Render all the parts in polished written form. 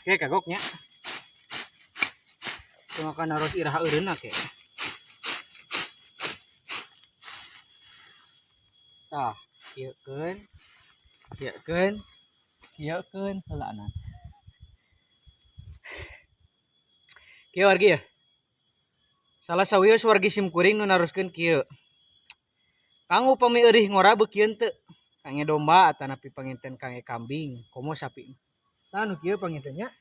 Oke, kagoknya. Cuma kan harus iraha eureunna ke. Tah, kieukeun. Kieukeun. Kieukeun heulana. Kieu wargi ya. Salah sawios wargi simkuring nu naroskeun kieu. Kang upami eurih ngora beukieun teu? Kange domba atanapi panginten kange kambing, komo sapi. Tah nu kieu panginten nya.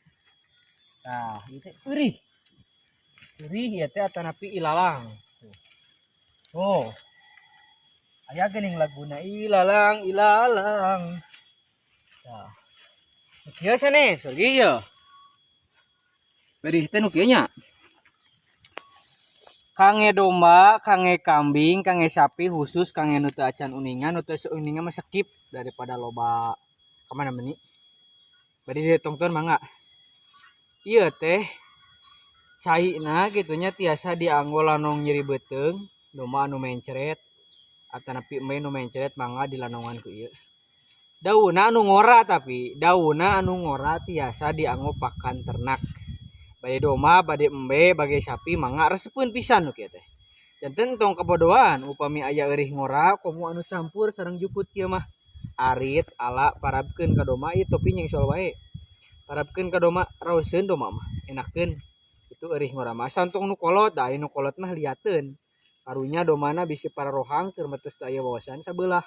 Tah, ieu teh eurih. Eurih ieu teh atanapi ilalang. Oh. Aya geuning laguna ilalang ilalang. Tah. Nu kieu sanes, wargi ieu. Eurih teh nu kieu nya. Kange domba, kange kambing, kange sapi khusus kange nu teu acan uningan, nu teu uningan mah skip daripada loba kamana meni. Bade ditongton mangga. Ieu teh caina kitu nya tiasa dianggo lanong nyeri beuteung, domba anu mencret atanapi embe nu mencret mangga dilanongan ku ieu. Daunna anu ngora tapi daunna anu ngora tiasa dianggo pakan ternak. Bade domba, bade embe, bade sapi mangga resepeun pisan nu kieu teh. Janten tong kabodohan upami aya eurih ngora komo anu campur sareng jukut kieu mah. Arit ala parabkeun ka domba ieu topi nyengsol wae. Parabkeun ka domba raoseun domba mah enakeun. Itu eurih ngora mah santong nu kolot, da anu kolot mah liateun. Karunya domana bisi pararohang keur metus teu aya wawasan sabelah.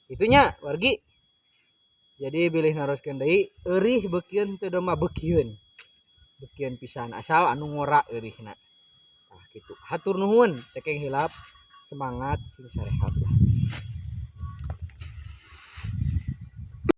Itunya wargi. Jadi bilih naroskeun deui eurih beukieun teu domba beukieun. Beukieun pisan asal anu ngora eurihna. Tah kitu. Hatur nuhun, tekeng hilap, semangat sing sarehat lah.